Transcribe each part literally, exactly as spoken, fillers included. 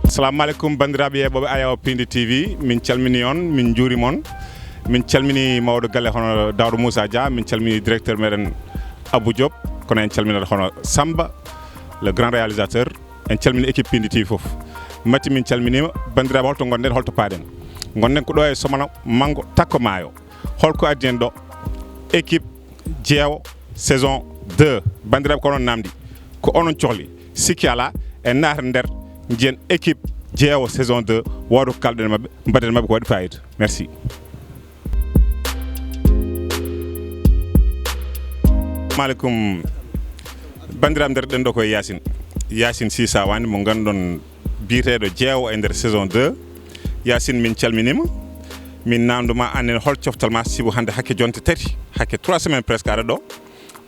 Assalamu aleykum, banndiraaɓe yeeɓooɓe Ayaw Pindi T V, min calminii on, min njuuriima on. Min calminii mawɗo galle hono Daouda Moussa Dia, min calminii directeur meɗen Abou Diop, kono en calminat hono Samba, le grand réalisateur. En calminii équipe Pindi T V fof. Mati, min calminiima. Banndiraaɓe, holto ngonɗen, holto paaɗen? Ngonɗen ko ɗo e Somone Manngo Takko Maayo. Holko addi en ɗo? Équipe Jeewo saison deux. Banndiraaɓe, ko onon naamndi. Ko onon cohli. Sikki alaa, en naata nder, njiyen équipe Jeewo saison deux, wooda ko kaalɗen e maɓɓe, mbaɗen e maɓɓe ko waɗi faayiida. Merci. Maaleykum. Banndiraaɓe, nder ɗen ɗo ko e Yacine. Yacine Sy Sawande mo ngannduɗon biyeteeɗo Jeewo e nder saison deux. Yacine, min calminiima. Min naamndo ma, annen hol coftal ma, sibu hannde hakke jonte tati, hakke trois semaines presque aɗa ɗo.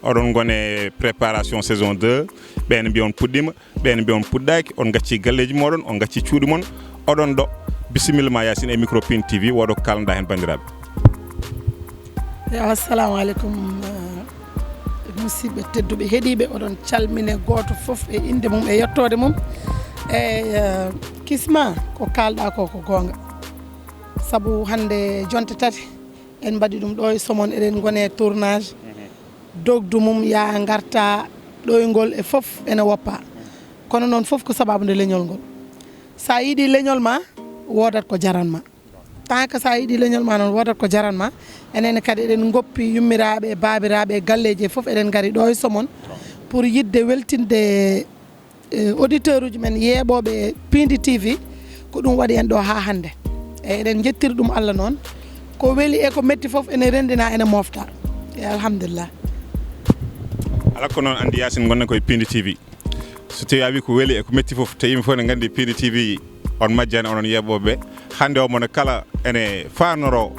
Oɗon ngoni e préparation saison deux. Ɓeen mbiya on puɗɗiima, ɓeen mbiya on puɗɗaaki, on ngacci galleeji mooɗon, on ngacci cuuɗi mon, oɗon ɗo. Bisimilla ma, Yacine, e micro Pindi T V, wooda ko kaalanɗaa heen banndiraaɓe. Yo, assalamu aleykum, eh, musidɓe tedduɓe heɗiiɓe, oɗon calmine gooto fof e innde mum e yettoode mum. Eey, eh, Kisma, ko kaalɗaa ko, ko goonga. Sabu hannde jonte tati en mbaɗi ɗum ɗo e Somone, eɗen ngoni e tournage. Dogdu mum, yaa ngarta, ɗoyngol e fof ene woppa. Kono noon fof ko sababu nde leñol ngol. So a yiɗi leñol ma, woodat ko jaran ma. Tant que so a yiɗi leñol ma noon, woodat ko jaran ma. Enen kadi eɗen ngoppi yummiraaɓe, baabiraaɓe, galleeji e fof, eɗen ngari ɗo e Somone pour yiɗde weltinde, eh, auditeur uji men yeeɓooɓe Pindi T V. Ko ɗum waɗi en ɗo haa hannde. E eɗen njettiri ɗum Allah noon. Ko weli e ko metti fof ene renndina, ene moofta. E alhamdulillah. Alaa ko noon, anndi Yacine, ngonɗen ko e Pindi T V. So tawii a wii ko weli e ko metti fof, te yimɓe fof ne nganndi Pindi T V, on majjani onon yeeɓooɓe ɓe. Hannde o, mo ne kala ene faanoro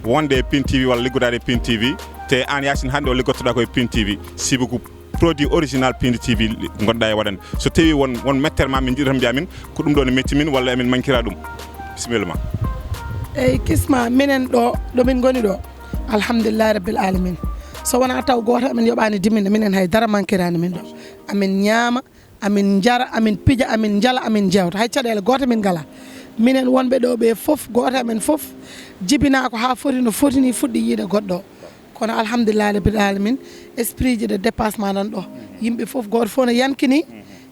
wonde e Pindi T V walla liggodaade e Pindi T V, te aan Yacine hannde o liggottoɗaa ko e Pindi T V, sibu ko produit original Pindi T V ngonɗaa e waɗande. So tawii won, won mettere ma min njiɗata mbiyaa min, ko ɗum ɗo ne metti min walla emin mankira ɗum. Bisimilla ma. Eey, Kisma, minen ɗo, ɗo min ngoni ɗo, alhamdulillahi rabbil alamin. So wonaa taw gooto amen yoɓaani diminde, minen hay dara mankiraani min ɗo. Amin ñaama, amin njara, amin pija, amin njala, amin jeewta. Hay caɗeele goote min ngalaa. Minen wonɓe ɗo ɓe fof, gooto amen fof jibinaa ko haa foti no foti ni, fuɗɗi yiide goɗɗo. Kono alhamdulillahi rabbil alamin, esprit ji de dépassement nan ɗo. Yimɓe fof, gooto fof no yankini,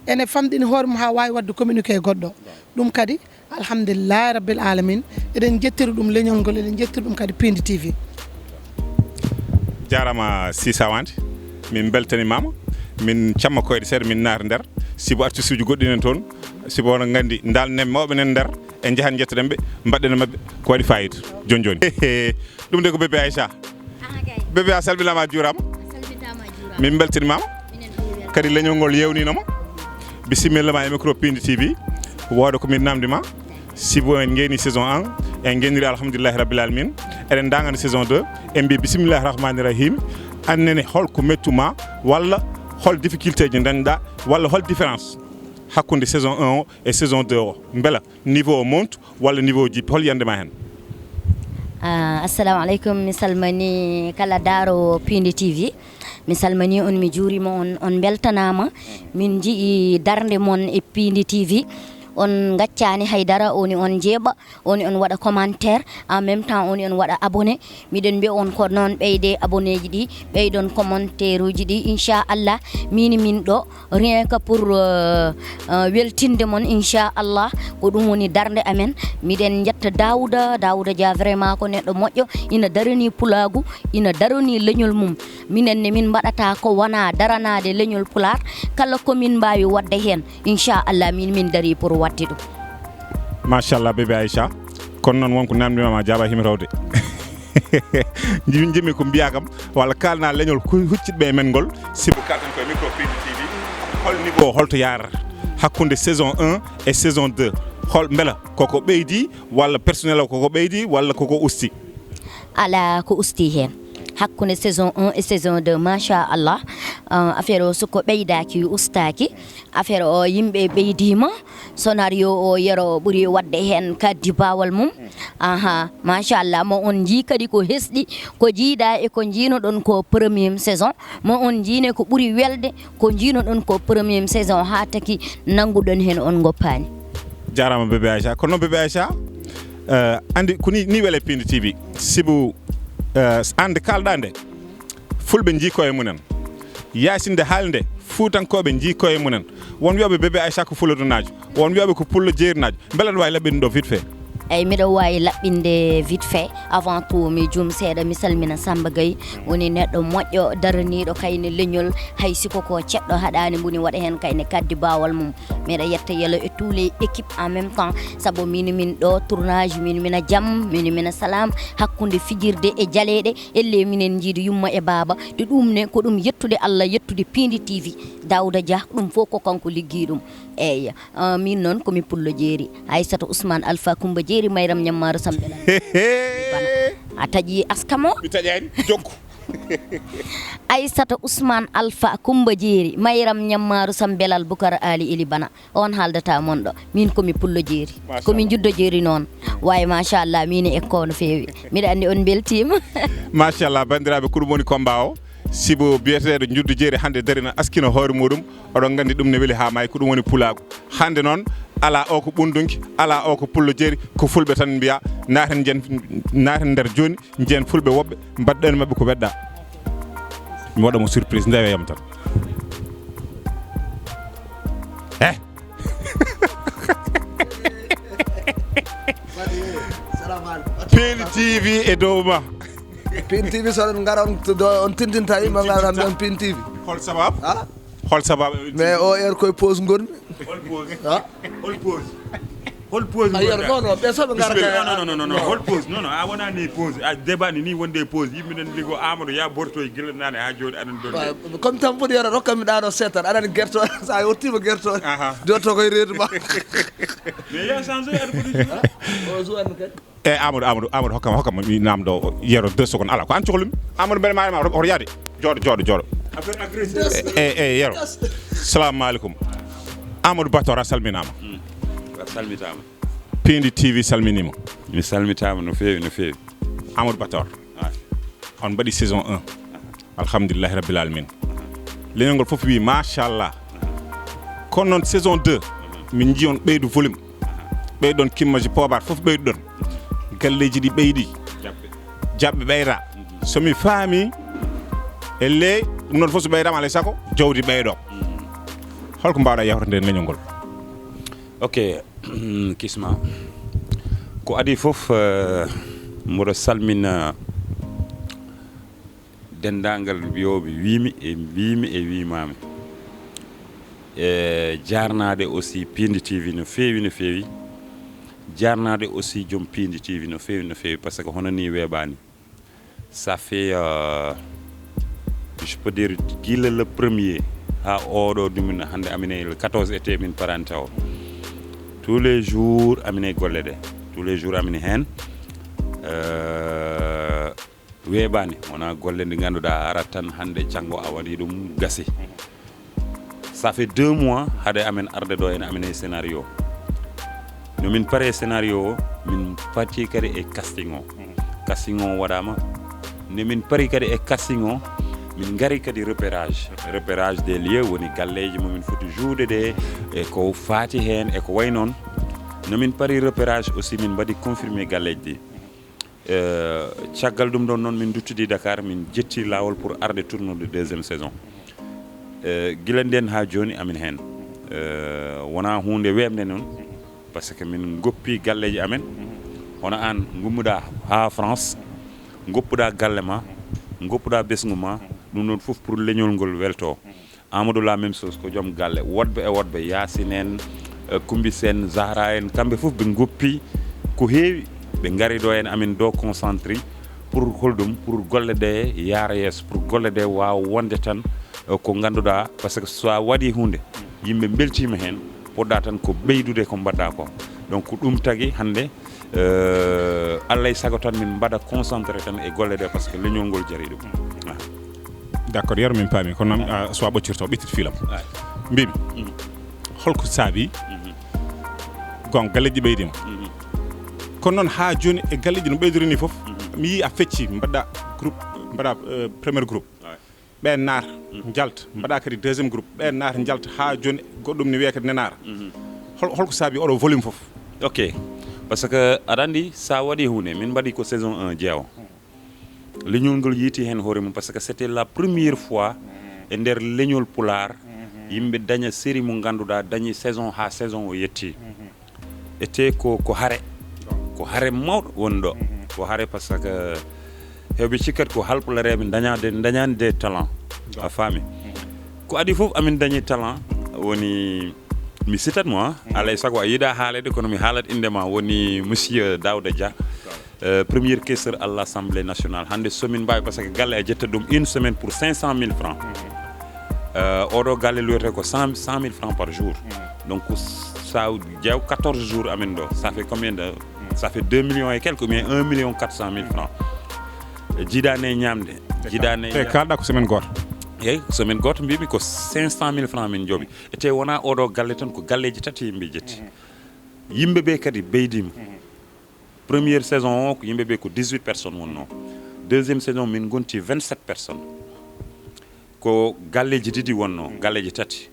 ene famɗini hoore mum haa waawi waɗde communiqué e goɗɗo. Ɗum kadi, alhamdulillahi rabbil alamin, eɗen njettiri ɗum leñol ngol, eɗen njettiri ɗum kadi Pindi T V. Jaaraama Sy Sawande, min mbeltaniima ma, min camma koyɗe seeɗa, min naata nder, sibu artiste uji goɗɗi nan toon, sibu oɗon nganndi, ndaalnen mawɓe nan nder, en njahan njettoɗen ɓe, mbaɗɗen e maɓɓe ko waɗi faayiida. Jooni jooni. Ɗum de ko Bébé Aïcha. Aha kay. Bébé, a salminaama, a juuraama. A salminaama, a juuraama. Min mbeltaniima ma. Minen kadi weltaniima. Kadi leñol ngol yeewniino ma. Bisimilla ma e micro Pindi T V. Wooda ko min naamndi ma. Sibu en ngeeni saison un, en ngeeniri alhamdulillahi rabbil alamin. Eɗen ndaarani saison deux. En mbiyi bisimillahi rahmani rahim. Aan nene, hol ko mettu ma, walla hol difficulté ji ndañɗaa, walla hol différence hakkunde saison un o e saison deux o? Mbela niveau o montu walla niveau o jippi, hol yiyannde ma heen? Ah, assalamu aleykum, mi salmini kala ndaaroowo Pindi T V. Mi salmini on, mi juuriima on, on mbeltanaama. Min njiyi darnde mon e Pindi T V. On ngaccaani hay dara, woni on njeeɓa, woni on waɗa commentaire, en même temps woni on waɗa abonné. Miɗen mbiya on ko noon ɓeyde abonné ji ɗi, ɓeydon commentaire uji ɗi, inchallah. Min, min ɗo, rien que pour, euh, euh, weltinde mon, inchallah, ko ɗum woni darnde amen. Miɗen njetta Daouda, Daouda Dia, vraiment ko neɗɗo moƴƴo, ina darani pulaagu, ina darani leñol mum. Minen ne, min mbaɗata ko wona daranaade leñol Pulaar, kala ko min mbaawi waɗde heen, inchallah, min, min darii pour waɗde ɗum. Machallah, Bébé Aïcha. Kono noon, won ko naamndiima ma, jaaba himi rewde. Min njiɗmi ko mbiyaa kam, walla kaalana leñol hu-, huccitɓe e men ngol, sibu kaalten koye micro Pindi T V, hol niveau, holto yaarata hakkunde saison un e saison deux? Hol, mbela koko ɓeydi, walla personnel o koko ɓeydi, walla koko usti? Alaa ko usti heen. Hakkunde saison un e saison deux, machallah, euh, affaire o, so ko ɓeydaaki, ustaaki. Affaire o, yimɓe ɓeydiima, scénario o, yero o ɓuri waɗde heen ka dibaawal mum. Aha, machallah, mo on njii kadi ko hesɗi, ko jiidaa e ko njiinoɗon ko première saison, mo on njii ne ko ɓuri welde, ko njiinoɗon ko première saison, haa taki nannguɗon heen, on ngoppaani. Jaaraama bébé Aïcha. Kono noon bébé Aïcha, eh, anndi ko ni, ni wele Piindi T V. Sibu, eh, aan nde kaalɗaa nde, fulɓe njii koye mumen. Yaasin nde haali nde, fuutankooɓe njii koye mumen. Won wiyooɓe bébé Aïcha ko fulodunaajo, won wiyooɓe ko pullo jeerinaajo. Mbele aɗa waawi laɓɓinde ɗo vite fait? Eyi, miɗo waawi laɓɓinde vite fait. Avant tout, mi juum seeɗa, mi salmina Samba Gaye, woni neɗɗo moƴƴo, daraniiɗo kayne leñol, hay si ko ko ceɗɗo haɗaani, mbuni waɗa heen kayne kaddi baawal mum. Miɗo yetta yelo e tous les équipes en même temps, sabu min, min ɗo tournage, min, mina jam, min, mina salaam, hakkunde fijirde e jaleeɗe, elle minen njiidi yumma e baaba. De ɗum ne, ko ɗum yettude Allah, yettude Piindi T V. Daouda Dia, ɗum fof ko kanko liggii ɗum. Eeyi, ah, min noon ko mi pullo jeeri. Aissata Ousmane Alpha Coumba Jeeri, Mayram Ñammaaru Sambela. Bana. A taƴi askam o? Mi taƴaani, jokku. Aissata Ousmane Alpha Coumba Jeeri, Mayram Ñammaaru Sambelal Bukar Ali Eli Bana. On haaldata mon ɗo. Min ko mi pullo jeeri. Ko mi njuddo jeeri noon. Waawi machallah, min e ekko no feewi. Miɗa anndi on mbeltiima. Machallah, banndiraaɓe, ko ɗum woni combat o. Sibu biyeteeɗo njuddo jeeri hannde darina askina hoore muɗum. Oɗon nganndi ɗum ne weli haa maayi, ko ɗum woni pulaagu. Hannde noon, alaa o ko ɓundunki, alaa o ko pullo jeeri, ko fulɓe tan mbiya, naaten njen-, naaten nder jooni, njen fulɓe woɓɓe, mbaɗɗen maɓɓe ko weɗɗa. Mi waɗa mo surprise, ndewe yam tan. Eh! Piindi T V e dow ma. Piindi T V, so oɗon ngara, on, do, on tintinta yimɓe, ngara mbiyan Piindi T V. Hol sababu? Ha? Hol sababu? Mais o heure koye pause ngonmi. Hol pause? Ha? Hol pause? Hol pause? A yiyata, non, non, ɓe soɓe ngara. Bismillah. Ka non, non, non, non, non. Hol pause? Non, non, a wona ni pause. A debani ni wonde pause. Yimɓe nan ligo Amadou ya bortoy gila nane ha joni anan don. Waaw, comme tan foti yara rokkami ɗa ɗo seetan, aɗani gerto, sa yottima gerto. Aha. Jotto koye reedu ma. Mais ya change aɗa foti jouer. O jouer an kadi. E Amadou, Amadou, Amadou, hokkam, hokkam mi namdo Yero deux secondes. Ala ko an cohlumi. Amadou, mbeɗa maayama, hoto yaade. Jooɗo, jooɗo, jooɗo. Affaire agressif. E, e, e, Yero. Salamu aleykum. Amadou Bator, a salminama. Hmm. A salmitama. Piindi T V salminima. Mi salmitama no feewi, no feewi. Amadou Bator. Ah. On mbaɗi saison un. Alhamdulillahi rabbil alamin. Leñol ngol fof wi machallah. Kono noon saison deux, min nji on ɓeydu volume. Ɓeyɗon kimmaji poobar fof ɓeyduɗon. Galleji ɗi ɓeydi. Jaɓɓe. Jaɓɓe ɓeyda. So mi faami, e ley ɗum noon fof so ɓeydama alay sago, jawdi ɓeydo. Holko mbawɗa yawtande leñol ngol? Ok, Kisma. Ko adi fof, eh, mboɗo salmina denndaangal wiyooɓe wiimi e mbiimi e wiimaami. E jaarnaade aussi Piindi T V no feewi, no feewi. Jaarnaade aussi joom Piindi T V no feewi, no feewi, parce que hono ni weeɓaani. Ça fait, euh, je peux dire, gila le premier haa oɗo dumin hannde amin e le quatorze été min paranta o. Tous les jours amin e golle ɗe. Tous les jours amin heen. Euh, weeɓaani, wonaa golle ɗe ngannduɗaa arat tan hannde, janngo a waɗi ɗum, gasi. Ça fait deux mois hade amin arde ɗo en amin e scénario. No min pare scénario o, min pati kadi e casting o. Casting o waɗaama. Nde min pari kadi e casting o, min ngari kadi repérage. Repérage des lieux woni galleeji mo min foti joude ɗe, e ko faati heen, e ko way noon. No min pari repérage aussi, min mbaɗi confirmé galleeji ɗi. Eh, caggal ɗum ɗon noon, min duttidi Dakar, min jetti laawol pour arde tournude deuxième saison. Eh, gila nden haa jooni, amin heen. Eh, wonaa huunde weeɓnde noon, parce que min ngoppi galleeji amen. Hono aan, ngummuɗaa haa France, ngoppuɗaa galle ma, ngoppuɗaa ɓesngu ma, ɗum ɗon fof pour leñol ngol welto. Amadou, la même chose, ko joom galle, woɗɓe e woɗɓe, Yacine en, eh, Koumbi Sène, Zahra en, kamɓe fof ɓe ngoppi ko heewi, ɓe ngari ɗo en amin ɗo concentré pour holɗum, pour golle ɗe yaara yeeso, pour golle ɗe waawa wonde tan, eh, ko ngannduɗaa, parce que so a waɗi huunde, yimɓe mbeltiima heen, poɗɗa tan ko ɓeydude ko mbaɗɗa ko. Donc ko ɗum tagi hannde, eh, Allah e sago tan min mbaɗa concentré tan e golle ɗe, parce que leñol ngol jari ɗum. Ah. D'accord, Yero, min paami. Kono noon, ah, so a ɓoccirto, ɓittit fiilam. Ay. Mbiimi, mm, holko saabi? Mhm. Gon galleeji ɓeydiima. Mhm. Kono noon, haa jooni, e galleeji no ɓeydori ni fof, mhm, mi yii a fecci, mbaɗɗa groupe, mbaɗa, euh, premier groupe. Ay. Ɓeen naata, mhm, njalta, mbaɗa kadi deuxième groupe. Ɓeen naata, njalta, haa jooni, goɗɗum ne wiyee kadi ne naata. Mhm. Hol- holko saabi oɗo volume fof? Ok. Parce que aɗa anndi, sa waɗi huunde, min mbaɗi ko saison un jeewo. Leñol ngol yiiti heen hoore mum, parce que c'était la première fois e nder leñol pulaar yimɓe daña série mo ngannduɗaa dañi saison haa saison o yetti. Ete ko ko hare, ko hare mawɗo woni ɗo. Ko hare parce que heewɓe cikkat ko halpulareeɓe dañaade dañaani de talent. A faami? Ko adi fof amin dañi talent. Woni mi sitat mo, alay sago a yiɗa haalede kono mi haalat inde ma, woni monsieur Daouda Dia. Euh, premier questeur à l'Assemblée nationale. Hannde somin mbaawi, parce que galle a jetta ɗum une semaine pour cinq cent mille francs. Euh, oɗo galle luyete ko cent mille francs par jour. Donc sa jeew quatorze jours amin ɗo, ça fait combien de, ça fait deux millions et quelques, mais un million quatre cent mille francs. Jiɗani e ñamde, jiɗani e Te kalɗa ko semaine goto? Eyyi, semaine goto mbimi ko cinq cent mille francs min jooɓi. Ete wona oɗo galle tan, ko galleji tati yimɓe jetti. Yimɓe ɓe kadi beydima. Première saison o ko yimɓe ɓe ko dix-huit personnes wonno. Deuxième saison min gonti vingt-sept personnes. Ko galleji ɗiɗi wonno, galleji tati.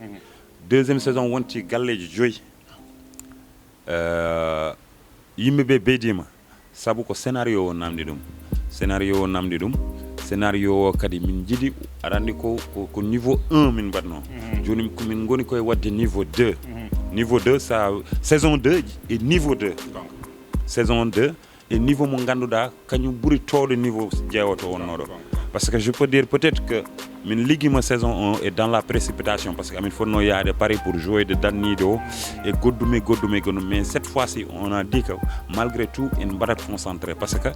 Deuxième saison wonti galleji joyi. Euh, yimɓe ɓe beydima sabu ko scénario o namdi ɗum. Scénario o namdi ɗum. Scénario o kadi min jiɗi, aɗa anndi ko, ko, ko niveau un min mbaɗno. Joni ko min ngoni koye waɗde niveau deux. Niveau deux, sa saison deux e niveau deux. Saison deux e niveau mo ngannduɗaa kañum ɓuri towde niveau jeewoto wonnoɗo. Parce que je peux dire peut-être que min liggima saison un et dans la précipitation, parce que amin fotno yaade Paris pour jouer de danniɗo e goddum e goddum e goddum, mais cette fois-ci on a dit que malgré tout en mbaɗat concentré, parce que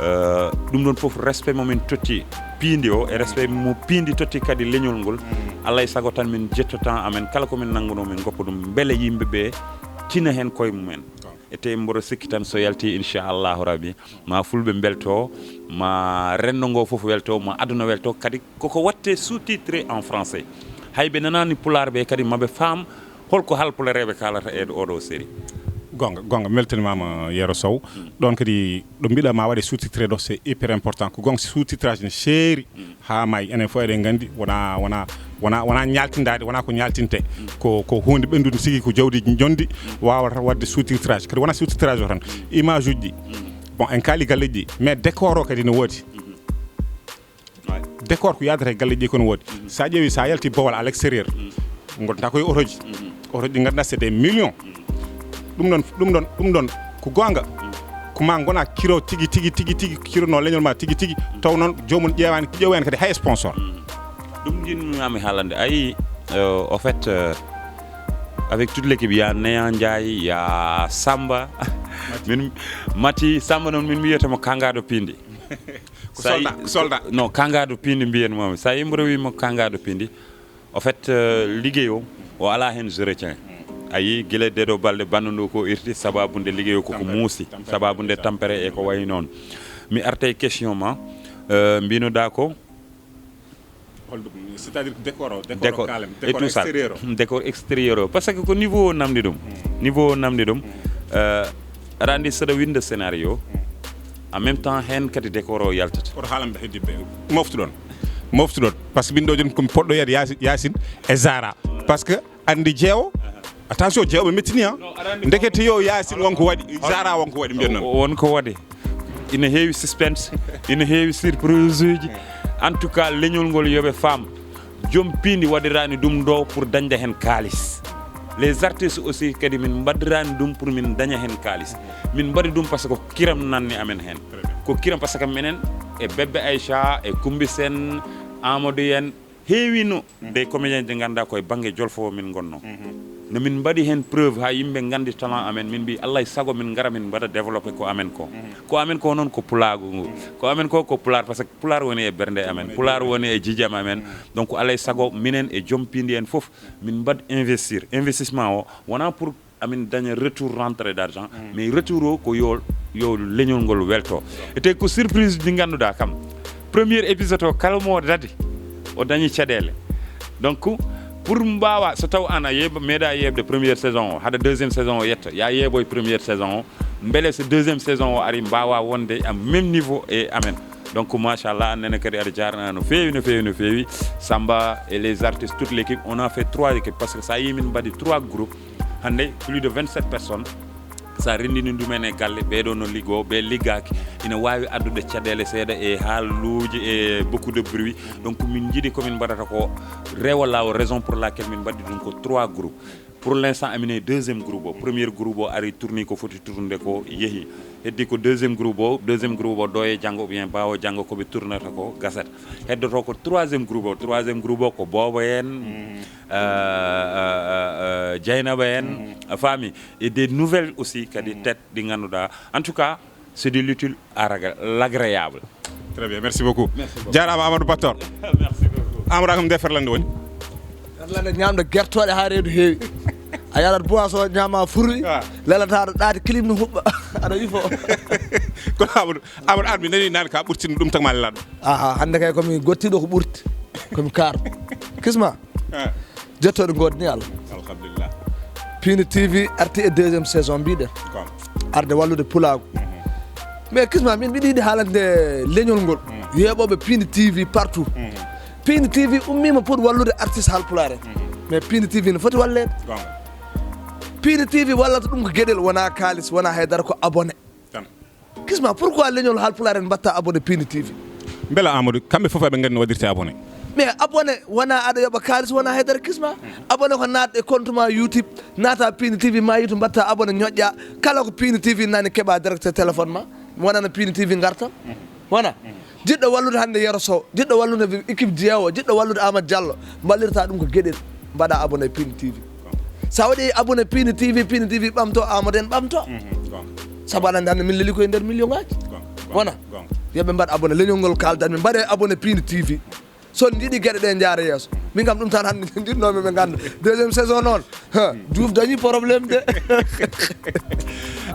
euh, ɗum ɗon fof respect mo min totti piindi o e respect mo piindi totti kadi leñol ngol. Alay sago tan min jettotan amen kala ko min nannguno min goppa ɗum, beele yimɓe ɓe tina heen koye mumen. Ete mboɗo sikki tan so yalti inchallahu rabbi ma fulɓe mbelto, ma renndo ngo fof welto, ma aduna welto, kadi koko watte sous-titré en français. Hay ɓe nanani pulaar ɓe kadi maɓe faam holko halpulareeɓe kaalata e oɗo série. Gonga gonga, mi weltanimama Yero Sow. Ɗon kadi ɗo mbiɗa ma waɗe sous-titré ɗo, c'est hyper important. Ko gonga, sous-titrage ne seeri ha maayi. Enen fof eɗen nganndi wona wona wona wona ñaltindaade, wona ko ñaltinte. Ko ko hunde ɓenndude sigi, ko jawdi njondi wawata waɗde sous-titrage. Kadi wona sous-titrage o tan, image uji ɗi, bon, en kaali galleji ɗi, mais décor o kadi ne woodi. Décor ko yadata e galleji ɗi kono woodi. Sa ƴeewi, sa yalti Bawol à l'extérieur, gondata koye otoji. Otoji ɗi ngannduɗaa c'est des millions. Ɗum ɗon ɗum ɗon ɗum ɗon ko goonga. Ko ma gona kiro tigi tigi tigi tigi, kirono leñol ma tigi tigi, taw noon joomum ƴeewani ƴeewani kadi hay sponsor. Ɗum jinmi ma mi haalande, ayi, euh, au fait, euh, avec toute l'équipe, il y a Néa Ndiaye, il y a Samba. Min Mati, Samba noon min mbiyata mo kangaɗo piindi. Ko soldat, ko soldat. Non, kangaɗo piindi mbiyen mami. Sa yimɓe rewi mo kangaɗo piindi, au fait, euh, liggey o o ala heen je retiens. A yii gila deɗo balɗe banndo ndu ko irti sababu nde liggey o koko muusi, sababu nde tampere e ko wayi noon. Mi arta e question ma, euh, mbinoɗa ko Holɗum, c'est-à-dire que décor o, décor o décor kaalem, et décor tout ça, extérieur o. Décor extérieur o, parce que ko niveau o namdi ɗum. Niveau o namdi ɗum. Euh, aɗa anndi saɗa winnda scénario, en même temps heen kadi décor o yaltata. Oto haalan ɓe heddiɓe. Moftuɗon, moftuɗon, parce que min ɗo joni komi poɗɗo yiyde Yaasin, Yaasin e Zara, parce que anndi jeewo. Attention, jeewɓe mettini, ha. Ndekete yo Yaasin wonko waɗi, Zara wonko waɗi, mbiyen noon. Wonko waɗi. Ina heewi suspense, ina heewi surprise uji. En tout cas leñol ngol yoɓe faam, joom piindi waɗirani ɗum ɗo pour dañde heen kaalis. Les artistes aussi kadi min mbaɗirani ɗum pour min daña heen kaalis. Min mbaɗi ɗum parce que ko kiram nanni amen heen. Ko kiram parce que minen e Bébé Aïcha, e Kumbi Sen, Amadou en, heewino des comédiens ɗi ngannduɗaa koye bannge jolfo o min ngonno. No min mbaɗi heen preuve haa yimɓe nganndi talent amen, min mbi Allah e sago min ngara min mbaɗa développé ko amen ko. Ko amen ko noon ko pulaagu ngu. Ko amen ko ko pulaar, parce que pulaar woni e bernde amen, pulaar woni e jijam amen. Donc alay sago minen e joom piindi en fof min mbaɗ investir. Investissement o wonaa pour amin daña retour rentrée d'argent, mais retour o ko yo yo leñol ngol welto. Ete ko surprise ɗi ngannduɗaa kam, premier épisode o kala mo dadi o dañi caɗeele. Donc pour mbaawa, so taw an a yeeɓa meeɗa yeeɓde première saison o, hade deuxième saison o yetta, ya yeeɓoy première saison o, mbele so deuxième saison o ari mbaawa wonde à même niveau e amen. Donc machallah, an nene kadi aɗa jarna no feewi no feewi no feewi. Samba et les artistes, toute l'équipe, on a fait trois équipes, parce que sa yii min mbaɗi trois groupes. Hannde plus de vingt-sept personnes, sa renndini ɗumen e galle, ɓee ɗoo no liggoo, ɓe liggaaki, ina waawi addude caɗeele seeɗa e haaluuji e beaucoup de bruit. Donc min njiɗi ko min mbaɗata ko rewa laawol, raison pour laquelle min mbaɗi ɗum ko trois groupes. Pour l'instant, amine deuxième groupe o. Premier groupe o ari, tourni ko foti tournude ko, yehi. Heddi ko deuxième groupe o, deuxième groupe o ɗo e janngo ou bien ɓaawo janngo ko ɓe tournata ko gasat. Heddoto ko troisième groupe o, troisième groupe o ko Boobo en, euh, euh, euh, euh, Dieynaba en, a faami. Et des nouvelles aussi kadi tête ɗi ngannduɗaa. En tout cas, c'est de l'utile à l'agra-, l'agréable. Très bien, merci beaucoup. Merci beaucoup. Jaaraama Amadou Battor. Merci beaucoup. Amadou, an kam nde ferlande woni? Ferlande ñaamde gertooɗe haa reedu heewi. A yarat boisson ñaama fruit, ah, lelata aɗa ɗaati clim no huɓɓa, aɗa yifo. Kono Amadou, Amadou, an mi nani naan ka ɓurtino ɗum tan ma lelaɗo. Aha, hannde kay komi gottiɗo ko ɓurti. Komi kaar. Kisma. Ah. Jettoɗo ngoodi ni Allah. Alhamdulillah. Piindi T V arti e deuxième saison mbiɗen. Ko. Arde wallude pulaagu. Mhm. Mais Kisma, min mbiɗa yiɗi haalande leñol ngol. Mhm. Yeeɓooɓe Piindi T V partout. Mhm. Piindi T V ummiima pour wallude artiste haalpulaar en. Mhm. Mais Piindi T V no foti walleede. Goonga. Piindi T V wallata ɗum ko geɗel, wonaa kaalis, wonaa haydara, ko abonné. Tan. Kisma, pourquoi leñol haalpulaar en mbatta abonné Piindi T V? Mbela Amadou, kamɓe fof eɓe nganndi no waɗirte abonné. Mais abonné wonaa aɗa yoɓa kaalis, wonaa haydara Kisma. Abonné ko naat e compte ma YouTube, naata Piindi T V ma yitu mbatta abonné, ñoƴƴa. Kala ko Piindi T V nani keɓa direct e téléphone ma. Wonana Piindi T V ngarta. Wona. Jiɗɗo wallude hannde Yero Sow, jiɗɗo wallude équipe Jeewo, jiɗɗo wallude Amadou Diallo, mballirta ɗum ko geɗel. Mbaɗa abonné Piindi T V. Sa waɗi abonné Piindi T V, Piindi T V ɓamto, Amadou en ɓamto. Mhm, goonga. Sabu aɗa anndi hannde min leli ko e nder million ngaji. Goonga, goonga, wona. Goonga. Yo ɓe mbaɗ abonné, leñol ngol kaaldan, min mbaɗe abonné Piindi T V. So on njiɗi geɗe ɗe njaara yeeso. Min kam ɗum tan hannde njiɗnoomi ɓe ngannda. Deuxième saison noon, ha, Diouf dañi problème de.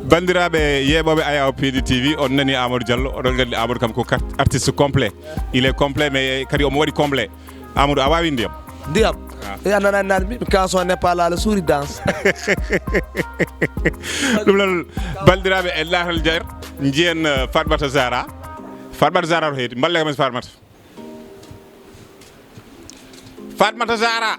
Banndiraaɓe yeeɓooɓe Ayaw Piindi T V, on nani Amadou Diallo, oɗon nganndi Amadou kam ko kat-, artiste complet. Il est complet, mais kadi omo waɗi comblé. Amadou, a waawi ndiyam? Ndiyam? Ah. E a nanani naan mbiimi, canson n'est pas là, le souris danse. Ɗum noon, banndiraaɓe, e laatal jeer, njiyen, euh, Fatmata Zahra. Fatmata Zahra to heedi, mballe kam Fatmata. Fatmata Zahra.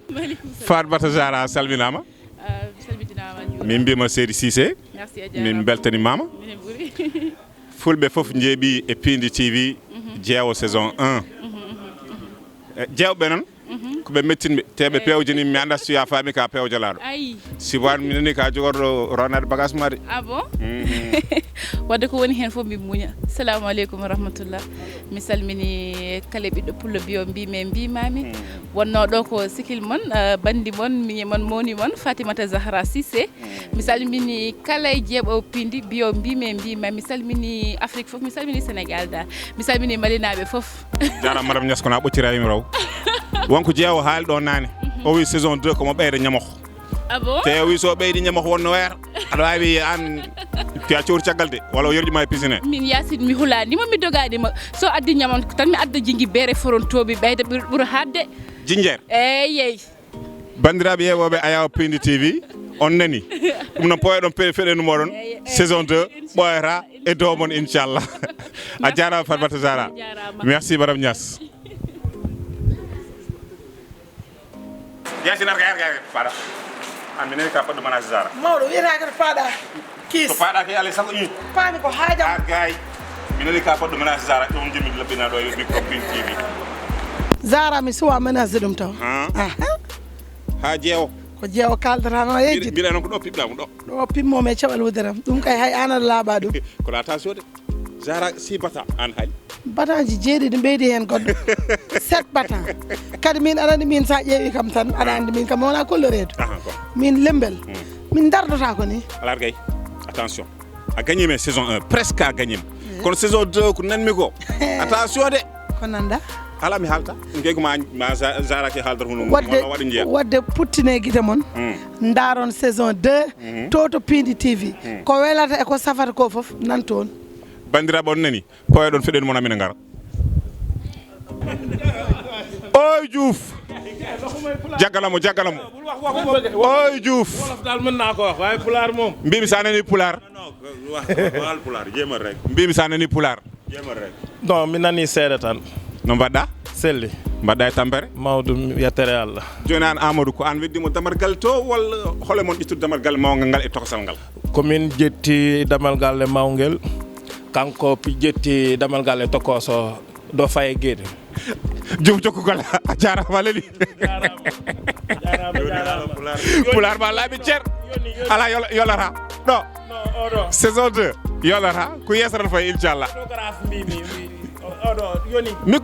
Maaleykum salaam. Fatmata Zahra, a salminaama. Ah, mi salmitinaama, a juuraama. Min mbiyam Seydi Cissé. Merci, a jaaraama. Min mbeltanimaama. Minen ɓuri. Fulɓe fof njeeɓi e Piindi T V, mhm, Jeewo saison un. Mhm, mhm, mhm. E, jeewɓe noon, mhm, ko ɓe mettinɓe, te ɓe, eey, pewjini, mi anndaa si a faami ka pewjalaaɗo. Ayi. Si waan mi nani ka jogorɗo ronade bagage ma de. Ah bon? Mhm. Wadde ko woni heen fof mi muña. Salamu aleykum wa rahmatullah. Mi salmini kala ɓiɗɗo pullo biyo mbiimi e mbiimaami. Mhm. Wonnoo ɗo ko sikil mon, eh, banndi mon, miñe mon, mawni mon, Fatimata Zahra Cissé. Mi salmini kala e jeeɓo Piindi, biyo mbiimi e mbiima. Mi salmini Afrique fof, mi salmini Sénégal da. Mi salmini Malinaaɓe fof. Jaaraama, Madame Niass, kono a ɓocciraayimi raw. Won ko Jeewo haali ɗo naane. Mhm. O wi saison deux ko mo ɓeyda ñamoko. Ah bon? Te o wi so ɓeydi ñamoko wonno weer. Aɗa waawi an, te a cowti caggal de, walla o yerƴi ma e pisine. Min Yaasin, mi hulaani mo, mi dogaani mo. So addi ñamon tan mi adda jingi beere forontoomi ɓeyda ɓur-, ɓura haatde. Jinjeer? Eey, eey. Banndiraaɓe yeeɓooɓe Ayaw Piindi T V, on nani. Ɗum noon, poyoɗon pe-, feɗenu moɗon. Eey, eey. Saison deux, ɓooyata e dow mon, inchallah. A jaaraama, Fatmata Zahra. A jaaraama. Merci, Madame Niass. Yaasin, ar gay, ar gay, ar gay, paɗa. An mi nani ka paɗɗo mana Zahra. Mawɗo wiyata kadi paɗa. Kiis. Ko paɗa ke alay sago, i. Paami ko haajam. Ar gay. Mi nani ka paɗɗo mana Zahra, ɗum jimi laɓɓina ɗo e micro Piindi T V. Zahra, mi suwa menasde ɗum taw. Han. Aha. Ha Jeewo. Ko Jeewo kaaldata noon, yejjit. Mbiɗa, mbiɗa noon ko ɗo piɓɗa mo ɗo. Ɗo piɓmo mi e caɓal wuderam. Ɗum kay hay an aɗa laaɓa ɗum. Kono attention de. Zahra, six batan an haali. Batanji jeeɗiɗi ɓeydi heen goɗɗo. Sept batan. Kadi min aɗa anndi min sa ƴeewi kam tan, aɗa anndi min kam mi wona kolloreedo. Aha, ko. Min lembel. Hmm. Min dardotako ni. Alargay, attention. A gagnima e saison un, presque a gagnima. Eh. Kono saison deux ko nanmi ko. Attention de. Ko nanda? Ala mi haalta. Ngey ko ma, ma Za-, Zahra ke haaldata hono mo, wadde, ma waɗa njiya. Wadde puttine gite mon. Hmm. Ndaron saison deux, mhm, to, to Piindi T V. Hmm. Ko welata e ko safata ko fof nan toon. Banndiraaɓe, on nani? Poyoɗon feɗen mon, amina ngara. Oy Diouf. Jaggalamo, jaggalamo. Oy Diouf. Wolof daal mën naa ko wax, waaye pulaar moom. Mbimi sa nani pulaar. Non, non, wax, waxal pulaar, jéemal rek. Mbimi sa nani pulaar. Jéemal rek. Non, mi nani seeɗa tan. No mbaɗɗa? Selli. Mbaɗɗa e tampere? Mawɗum, yettere Allah. Jooni aan, Amadou, ko aan weddimo damal galle to, walla hol e mon ƴettude damal galle mawngal ngal e tokosal ngal? Ko min ƴetti damal galle mawngel, kanko pi-, ƴetti damal galle tokoso ɗo Faye Guédé. Jom jokkugol, a jaaraama leli. Jaaraama. Jaaraama, jaaraama. Pulaar ma laaɓi cer. Yoni, yoni. Alaa yola-, yolata. Ɗo. Non, oɗo. Saison deux. Yolata. Ko yeeso tan fayi, inchallah. Photographe mbi, mi, mi, o-, oɗo, yoni. Mi